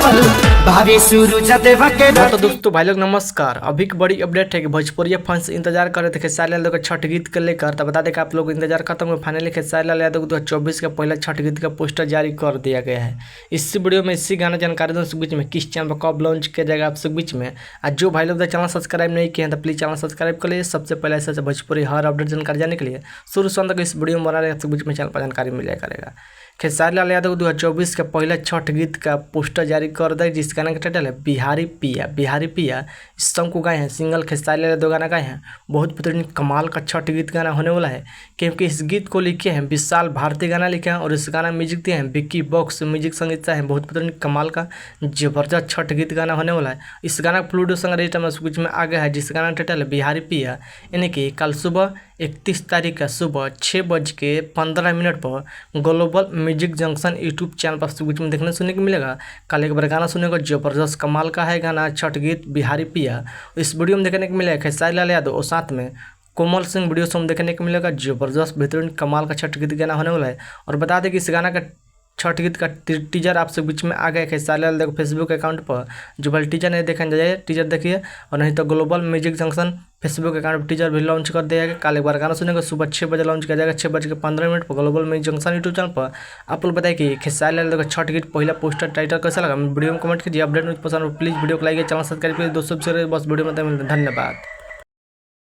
उगल भाभी सूरज देव के तो दोस्तों भाई लोग नमस्कार। अभी की बड़ी अपडेट है कि भोजपुरी फैंस इंतजार कर रहे थे खेसारी लाल यादव के छठ गीत के लेकर। तो बता दें कि आप लोग इंतजार खत्म हुआ, फाइनली खेसारी लाल यादव को 2024 का पहला छठ गीत का पोस्टर जारी कर दिया गया है। इसी वीडियो में इसी गाना जानकारी दूँ बीच में किस चैनल पर कब लॉन्च किया जाएगा आप सब बीच में। और जो भाई लोग चैनल सब्सक्राइब नहीं किए हैं तो प्लीज़ चैनल सब्सक्राइब कर लीजिए। सबसे पहले ऐसे ऐसे भोजपुरी हर अपडेट जानकारी जानने के लिए शुरू से अंत तक इस वीडियो में बना रहे, आप सब बीच में चैनल पर जानकारी मिल जाया करेगा। खेसारी लाल यादव 2024 का पहला छठ गीत का पोस्टर जारी कर दिया, जिस गाने का टाइटल है बिहारी पिया। बिहारी पिया इस सॉन्ग को गाए हैं सिंगल खेसारी लाल यादव गाना गाए हैं। बहुत बेहतरीन कमाल का छठ गीत गाना होने वाला है, क्योंकि इस गीत को लिखे हैं विशाल भारती गाना लिखे हैं और इस गाना म्यूजिक दिए हैं विक्की बॉक्स म्यूजिक संगीत है। बहुत बेहतरीन कमाल का जबरदस्त छठ गीत गाना होने वाला है। इस गाना का फ्लूडो संग रजिस्टर में कुछ में आ गया है, जिस गाना का टाइटल है बिहारी पिया। यानी कि कल सुबह 31 तारीख का सुबह 6:15 पर global music junction YouTube channel पर कुछ में देखने सुनने को मिलेगा। कल एक बार गाना सुनने को जबरदस्त कमाल का है गाना छठ गीत बिहारी पिया। इस वीडियो में देखने को मिलेगा खेसारी लाल यादव और साथ में कोमल सिंह वीडियो सॉन्ग देखने को मिलेगा। जबरदस्त बेहतरीन कमाल का छठ गीत गाना होने वाला है। और बता दें कि इस गाना का छठ गीत का टीजर आप सब बीच में आ गया खेसारी लाल देखो फेसबुक अकाउंट पर। जो भले टीजर नहीं देखने जाइए टीजर देखिए, और नहीं तो global music junction Facebook account पर टीजर भी लॉन्च कर दिया जाएगा। कल एक बार गाना सुनेगा सुबह 6 बजे लॉन्च किया जाएगा, 6:15 पर global music junction YouTube channel पर। आप लोग बताइए कि खेसारी लाल देखो छठ गीत पहला पोस्टर टाइटल कैसा लगा, वीडियो में कमेंट कीजिए। अपडेट न्यूज पसंद हो प्लीज़ वीडियो को लाइक, चैनल सब्सक्राइब कीजिए। दोस्तों से बस वीडियो में मिलते हैं। धन्यवाद।